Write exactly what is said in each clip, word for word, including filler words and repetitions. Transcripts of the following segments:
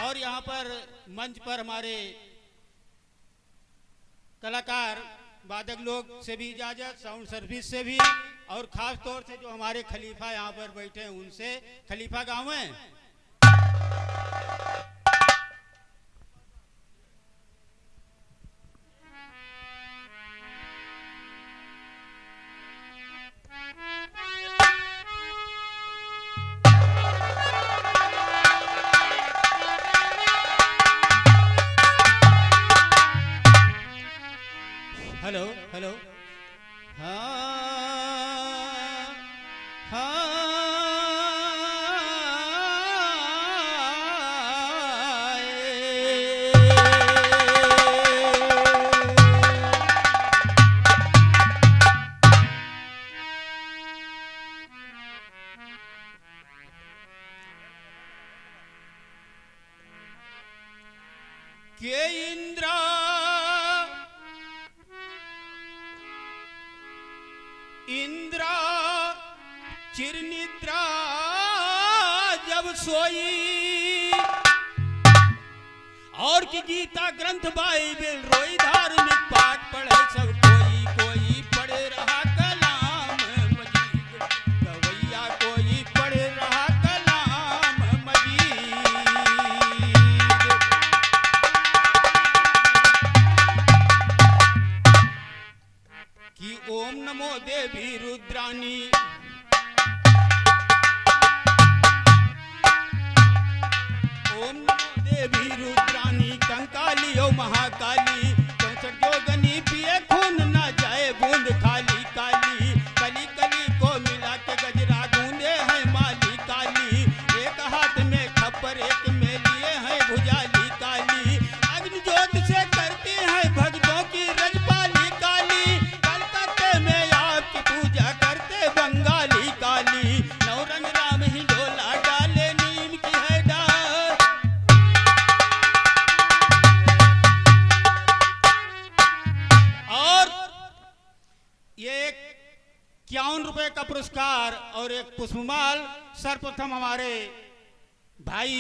और यहाँ पर मंच पर हमारे कलाकार, वादक लोग से भी इजाजत, साउंड सर्विस से भी, और खास तौर से जो हमारे खलीफा यहाँ पर बैठे हैं, उनसे। खलीफा गावें। हेलो, हेलो। हाँ, हाँ। के इंद्रा, इंद्रा चिरनिद्रा जब सोई, और कि गीता ग्रंथ बाइबिल रोई, धार्मिक पाठ पढ़े सब कोई, कोई पढ़े रहा कलाम मजीद, गवैया कोई पढ़े रहा कलाम मजीद। कि ओम नमो देवी रुद्राणी, ओम नमो देवी रुद्राणी, कंकाली ओ महाकाली, चौसठ जोगनी पिए खून ना जाए बूंद खाली, काली, कली कली को मिला के गजरा गूंदे हैं माली काली, एक हाथ में खप्पर एक में लिए हैं भुजाली काली, अग्नि ज्योत से करती हैं भक्तों की रजपाली काली, कलकत्ते में आपकी पूजा करते बंगाली काली, नौरंग राम ही डोला डाले नीम की है डाल। और ये एक इक्यावन रुपए का पुरस्कार और एक पुष्पमाल सर्वप्रथम हमारे भाई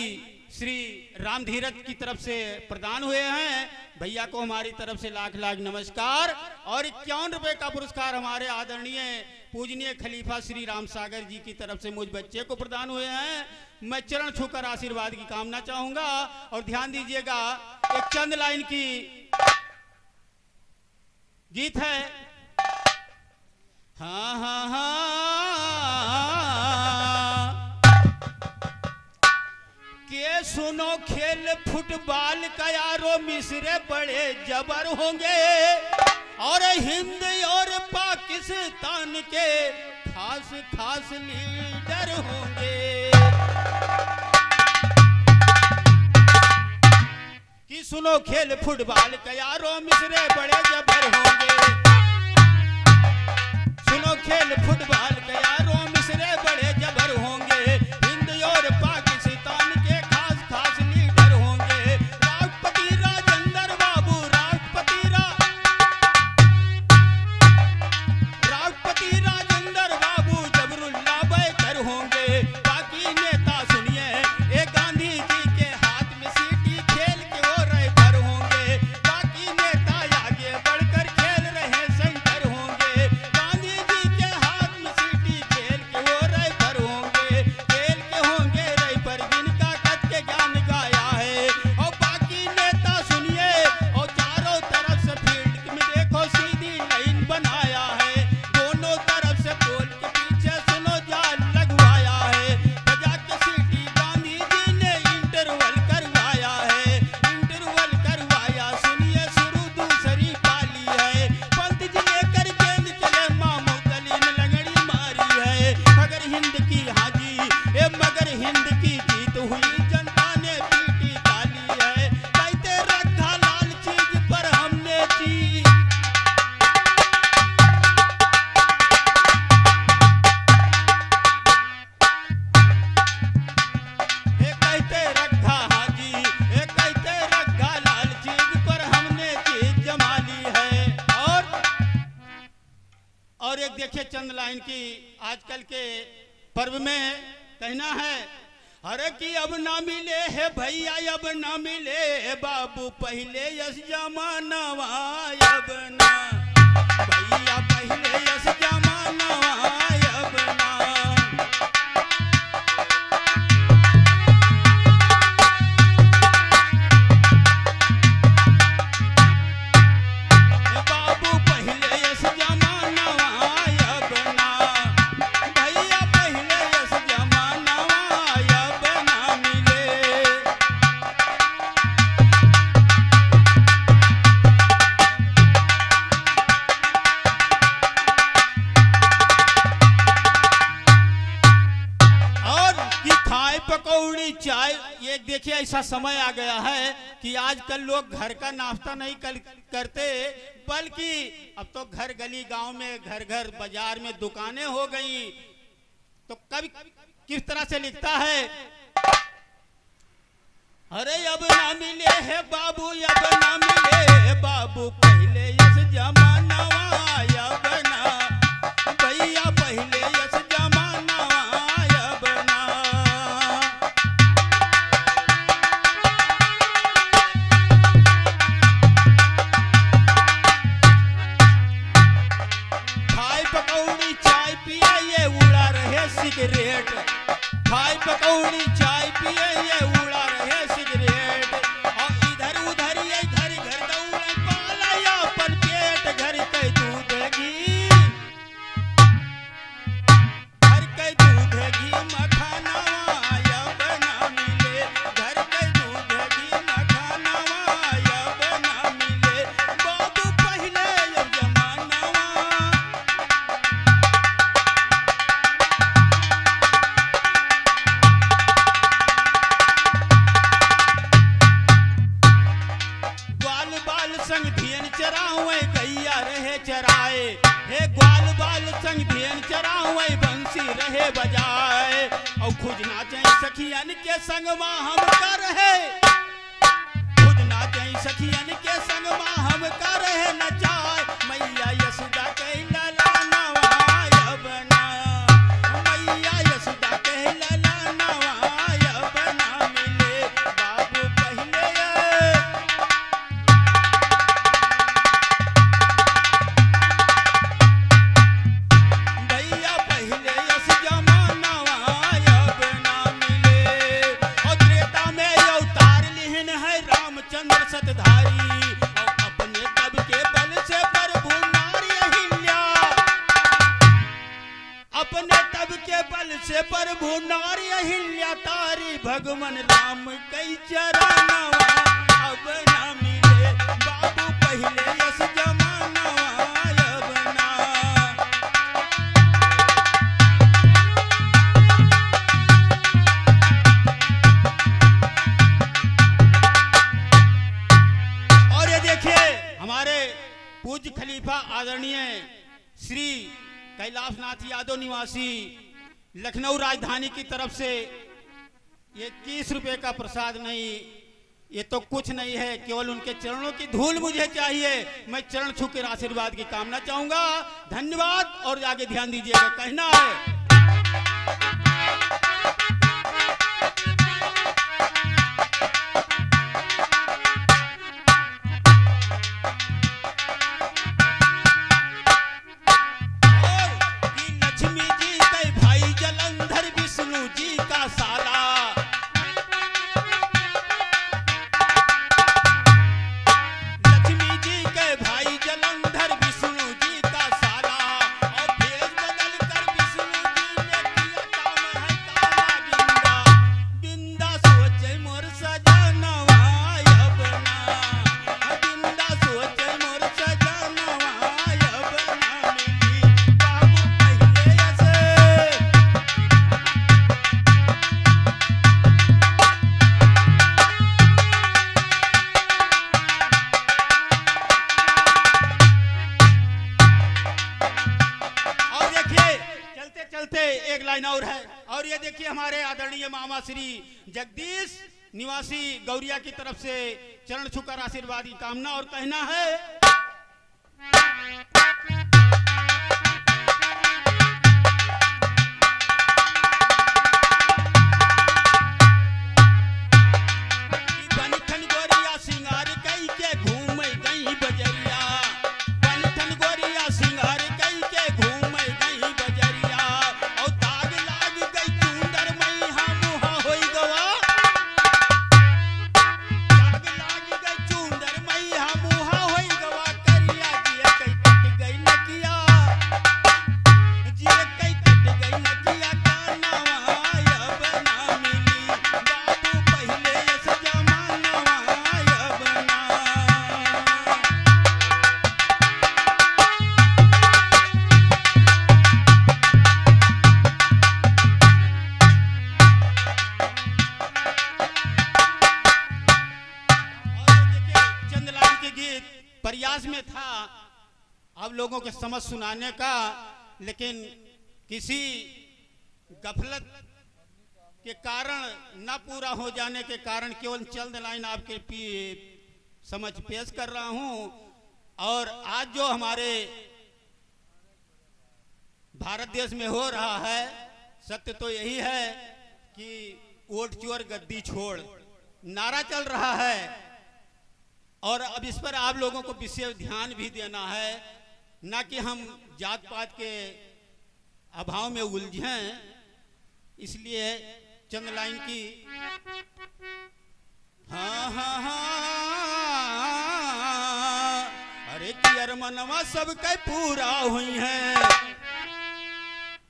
श्री राम धीरज की तरफ से प्रदान हुए हैं। भैया को हमारी तरफ से लाख लाख नमस्कार। और इक्यावन रुपए का पुरस्कार हमारे आदरणीय पूजनीय खलीफा श्री राम सागर जी की तरफ से मुझ बच्चे को प्रदान हुए हैं। मैं चरण छूकर आशीर्वाद की कामना चाहूंगा और ध्यान दीजिएगा, एक चंद लाइन की गीत है। हाँ, हाँ, हाँ। के सुनो खेल फुटबॉल का यारो, मिस्र बड़े जबर होंगे और हिंद और पाकिस्तान के खास खास लीडर होंगे। कि सुनो खेल फुटबॉल का यारो, मिस्र बड़े जबर होंगे। सुनो खेल फुटबॉल का यारो, मिस्र बड़े जबर होंगे। हिंद और पाकिस्तान के खास खास लीडर होंगे। राष्ट्रपति राजेंद्र बाबू, राष्ट्रपति रा-, राष्ट्रपति राजेंद्र बाबू जबरुल्ला बैकर होंगे। बाकी नेता सुनिए, ए गांधी जी के हाथ में सीटी खेल के वो रहबर होंगे। बाकी नेता आगे बढ़कर खेल रहे सेंटर होंगे। गांधी जी के हाथ में सीटी खेल के वो रहबर होंगे। खेल के होंगे रहबर जिनका कद के ज्ञान गाया है। और बाकी नेता सुनिए, और चारों तरफ से फील्ड में देखो सीधी लाइन बनाया है। दोनों तरफ से गोल के पीछे सुनो जाल लगवाया है। बजा के सीटी गांधी जी ने इंटरवल करवाया है। इंटरवल करवाया, सुनिए शुरू दूसरी पाली है। पंत जी लेकर गेंद चले, मामूद अली ने लंगड़ी मारी है। मगर हिंद की, हाँ जी, ए मगर हिंद की जीत हुई, जनता ने पीटी ताली है। कहते रखा लाल चीज पर हमने जी। ए कहते रखा, हाँ जी, ए कहते रखा लाल चीज पर हमने चीज जमा ली है। और, और एक देखिए चंद लाइन की आजकल के पर्व में कहना है, अरे कि अब ना मिले है भैया, अब ना मिले बाबू, पहिले यस जमानवा अब ना। भैया पहिले यस जमानवा अब ना। ए बाबू पहिले यस जमानवा अब ना। भैया पहिले यस जमानवा अब ना मिले। और कि खाए पकौड़ी चाय, ये देखिए ऐसा समय आ गया है कि आजकल लोग घर का नाश्ता नहीं कर, करते, बल्कि अब तो घर गली गांव में, घर घर बाजार में दुकानें हो गई। तो कवि किस तरह से लिखता है, अरे अब ना मिले है बाबू, अब ना मिले है बाबू, पहिले यस जमानवा अब ना। भैया पहिले यस जमानवा अब ना। खाए पकौड़ी चाय पिए, ये उड़ा रहे सिगरेट। खाए पकौड़ी चाय पिए, ये उड़ा रहे सिगरेट। और इधर उधर ये घर घर दौड़े, पाला अपन पेट। घर के दूध घी, घर के दूध घी मखानवा अब ना मिले। घर के दूध घी मखानवा अब ना मिले। बाबू पहिले अब जमानवा। ग्वाल बाल संग धियन चरावे, गैया रहे चराए। हे ग्वाल बाल संग धियन चरावे, बंसी रहे बजाए। और खुजना चाही सखियन के संग मा हम कर है। खुजना चाही सखियन के संग मा हम कर है नचाए। मैया यशोदा के ललनवा अब ना। मैया यशोदा के ललनवा अब ना मिले। बाबू पहिले भैया पहिले यस जमानवा अब ना मिले। और त्रेता में अवतार लिहन है रामचंद्र सतधारी। और अपने तब के बल से प्रभु नारी अहिल्या, अपने तब के बल से प्रभु नारी अहिल्या तारी भगवन राम कई चरणवा अब ना मिले। बाबू पहिले यस जमानवा अब ना। और ये देखिए हमारे पूज्य खलीफा आदरणीय श्री कैलाशनाथ यादव निवासी लखनऊ राजधानी की तरफ से ये इक्कीस रुपए का प्रसाद नहीं, ये तो कुछ नहीं है, केवल उनके चरणों की धूल मुझे चाहिए। मैं चरण छू कर आशीर्वाद की कामना चाहूंगा। धन्यवाद और आगे ध्यान दीजिएगा, कहना है। और कि लक्ष्मी जी के भाई जलंधर विष्णु जी का साला। लक्ष्मी जी के भाई जलंधर विष्णु जी का साला। और भेष बदल कर विष्णु जी ने किया काम है काला बिंदा। बिंदा सोचे मोर सजनवा अब ना, बिंदा सोचे मोर सजनवा अब ना मिली, बाबू पहिले से। और देखिए, चलते चलते एक लाइन और है, और ये देखिए हमारे आदरणीय मामा श्री जगदीश निवासी गौरिया की तरफ से चरण छूकर आशीर्वाद की कामना और कहना है। प्रयास में था आप लोगों के समझ सुनाने का, लेकिन किसी गफलत के कारण ना पूरा हो जाने के कारण केवल चंद लाइन आपके पी-, समझ पेश कर रहा हूँ। और आज जो हमारे भारत देश में हो रहा है, सत्य तो यही है कि वोट चोर गद्दी छोड़ नारा चल रहा है। और अब इस पर आप लोगों को विशेष ध्यान भी देना है, ना कि हम जात पात के अभाव में उलझें। इसलिए चंद लाइन की हाँ, हाँ, हाँ। अरे कि अरमनवा सबके पूरा हुई है।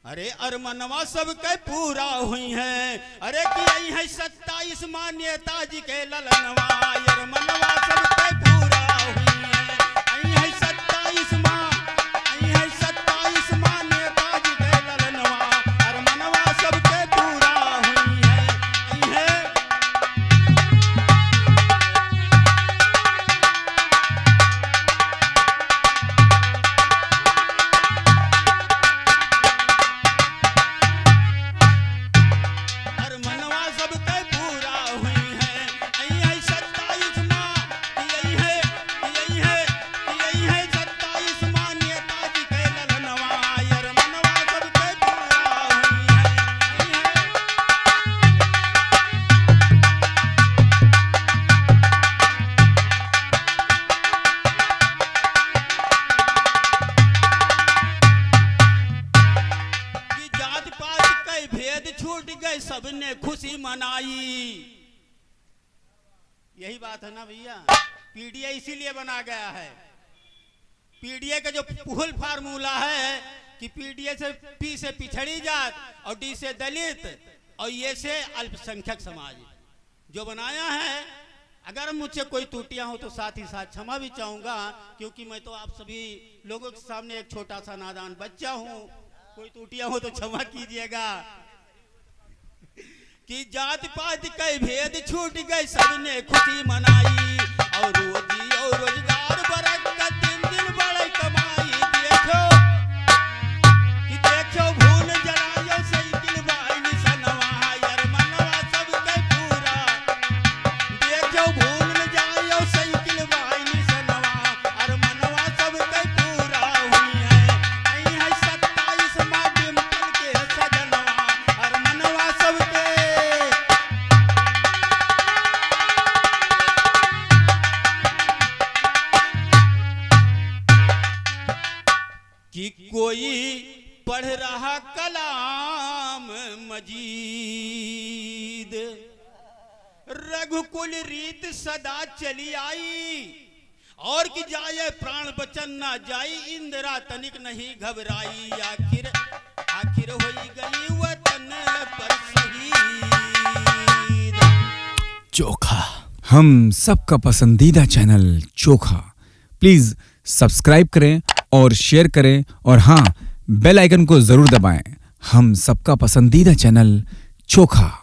अरे अरमनवा सबके पूरा हुई है। अरे कि आई है सत्ताईस माँ नेताजी के ललनवा। अरमनवा सबके पूरा हुई है। आई है सत्ताईस माँ, आई है सत्ताईस माँ नेताजी के ललनवा। अरमनवा सबके पूरा हुई है। आई है अरमनवा सबके पूरा हुई है। आई है सत्ताईस माँ, आई है, आई है, आई है सत्ताईस माँ नेताजी के ललनवा। अरमनवा सबके पूरा हुई है। आई है कि जात पात के भेद छूट गए, सबने खुशी मनाई। यही बात है ना भैया, पीडीए इसीलिए बना गया है। पीडीए का जो फुल फार्मूला है कि पीडीए से, पी से पिछड़ी जात और डी से दलित और ए से अल्पसंख्यक समाज जो बनाया है। अगर मुझसे कोई त्रुटियां हो तो साथ ही साथ क्षमा भी चाहूँगा, क्योंकि मैं तो आप सभी लोगों के सामने एक छोटा सा नादान बच्चा हूँ। कोई त्रुटियां हो तो क्षमा कीजिएगा। कि जात पात के भेद छूट गए, सबने खुशी मनाई। और रोजी और रोजगार बरकत, दिन दिन बढ़े कमाई। देखो कि देखो भूल जलायो साइकिल बाई निसनवा। अरमनवा सबके पूरा। देखो भूल न जायो साइकिल बाई निसनवा। अरमनवा सबके पूरा हुई है। आई है सत्ताईस माँ डिम्पल के सजनवा। अरमनवा सबके कि कोई पढ़ रहा कलाम मजीद, रघुकुल रीत सदा चली आई, और कि जाए प्राण बचन ना जाई, इंदिरा तनिक नहीं घबराई, आखिर, आखिर होई गई वतन पर शहीद। चोखा, हम सबका पसंदीदा चैनल चोखा। प्लीज सब्सक्राइब करें और शेयर करें और हाँ, बेल आइकन को ज़रूर दबाएं। हम सबका पसंदीदा चैनल चोखा।